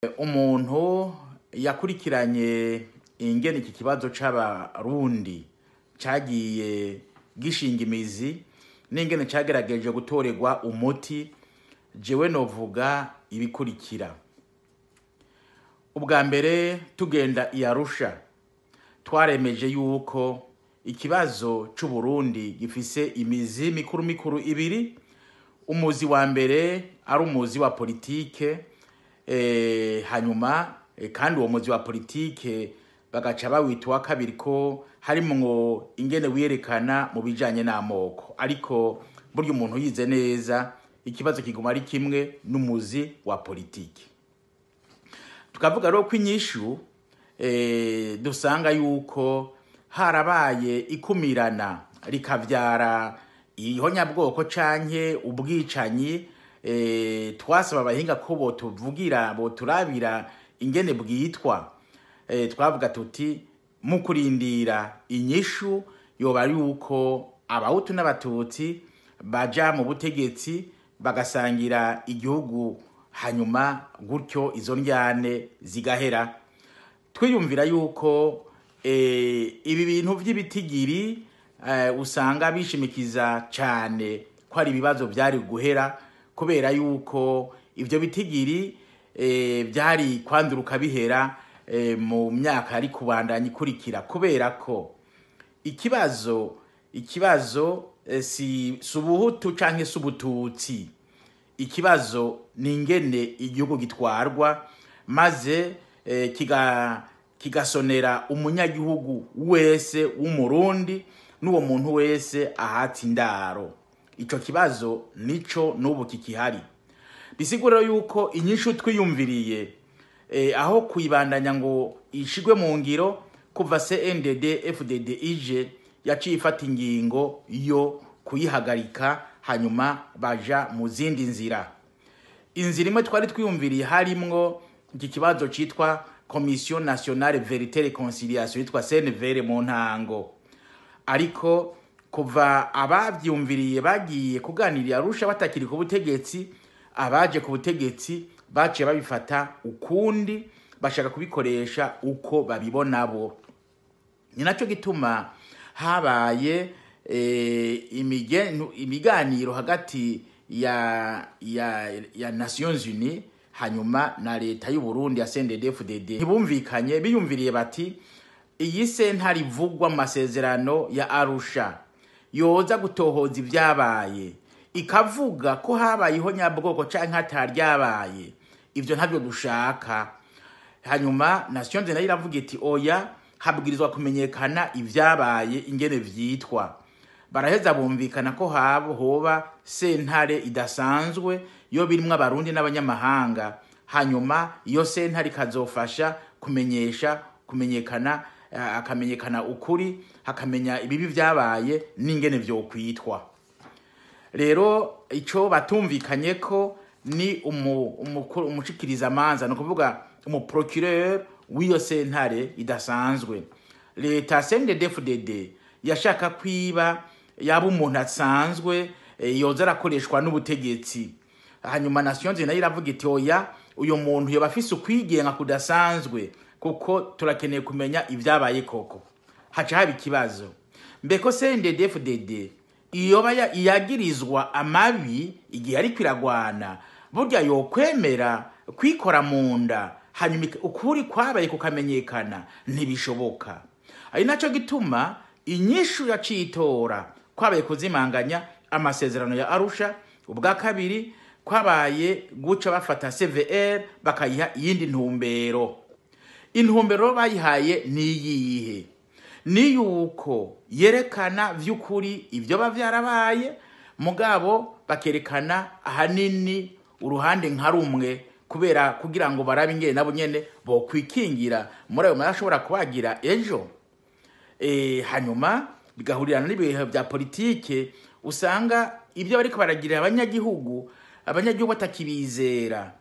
Umuntu yakurikiranye ingene iki kibazo c'Abarundi cagiye gishinga imizi n'ingene cagerageje gutorerwa umuti, jewe novuga ibikurikira. Ubwa mbere, tugenda i Arusha, twaremeje yuko ikibazo c'Uburundi gifise imizi mikuru mikuru ibiri. Umuzi wa mbere ari umuzi wa politike, hanyuma kandi uwo muzi wa politike bagaca bawita uwa kabiri ko harimwo ingene wiyerekana mu bijanye n'amoko. Ariko burya umuntu yize neza, ikibazo kiguma ari kimwe n'umuzi wa politike. Tukavuga rero ko inyishu dusanga yuko harabaye ikumirana rikavyara ihonyabwoko canke ubwicanyi, twasaba abahinga ko botuvugira, boturabira ingene bwitwa. Twavuga tuti mu kurindira inyishu yoba ari uko Abahutu n'Abatutsi baja mu butegetsi, bagasangira igihugu, hanyuma gutyo izo ndyane zigahera. Twiyumvira yuko ibi bintu vy'ibitigiri usanga bishimikiza cane ko ari ibibazo vyari guhera, kubera yuko ivyo bitigiri vyari kwanduruka bihera mu myaka yari kubandanya ikurikira, kubera ko ikibazo si Ubuhutu canke si Ubututsi. Ikibazo ni ingene igihugu gitwarwa, maze kigasonera umunyagihugu wese w'Umurundi n'uwo muntu wese ahatse indaro. Ico kibazo nico n'ubu kikihari. Bisigura yuko inyishu twiyumviriye, aho kuyibandanya ngo ishigwe mu ngiro, kuva CNDD FDD ije, yaciye ifata ingingo yo kuyihagarika, hanyuma baja mu zindi nzira. Inzira imwe twari twiyumviriye harimwo iki kibazo citwa Commission Nationale Vérité Réconciliation, yitwa CNVR mu ntango. Ariko kuva abavyumviriye bagiye kuganirira Arusha batakiri ku butegetsi, abaje ku butegetsi baciye babifata ukundi, bashaka kubikoresha uko babibona bo. Ni naco gituma habaye ibiganiro hagati ya Nations Unies hanyuma na leta y'u Burundi ya CNDD-FDD. Ntibumvikanye. Biyumviriye bati iyi sentare ivugwa mu masezerano ya Arusha yoza gutohoza ibyabaye, ikavuga ko habaye ihonyabwoko canke hataryabaye, ivyo ntabyo dushaka. Hanyuma Nations Unies nayo iravuga iti oya, habwirizwa kumenyekana ivyabaye ingene vyitwa. Baraheza bumvikana ko habo hoba sentare idasanzwe yo birimwo Abarundi n'abanyamahanga, hanyuma iyo sentare ikazofasha kumenyesha kumenyekana, akamenyekana ukuri, hakamenya ibibi vyabaye n'ingene vyokwitwa. Rero ico batumvikanye ko ni umushikirizamanza, ni ukuvuga umuprocureur w'iyo sentare idasanzwe. Leta CNDD-FDD yashaka kwiba yaba umuntu asanzwe, yoza arakoreshwa n'ubutegetsi. Hanyuma Nations nayo iravuga iti oya, uyu muntu yoba afise ukwigenga kudasanzwe, kuko turakeneye kumenya ibyabaye koko. Haca haba ikibazo: mbeko CNDD-FDD iyoba yagirizwa amabi igihe ariko iragwana, burya yokwemera kwikora mu nda, hanyuma ukuri kwabaye kukamenyekana? Ntibishoboka. Ari naco gituma inyishu yaciye itora kwabaye kuzimanganya amasezerano ya Arusha. Ubwa kabiri kwabaye guca bafata CVR bakayiha iyindi ntumbero. Intumbero bayihaye niyihe? Ni yuko yerekana vy'ukuri ivyo vyarabaye, mugabo bakerekana ahanini uruhande nka rumwe, kubera kugira ngo barabe ingene nabo nyene bokwikingira muri ayo ashobora kubagira ejo. Hanyuma bigahurirana n'ibihe bya politike, usanga ibyo bariko baragirira abanyagihugu, abanyagihugu batakibizera.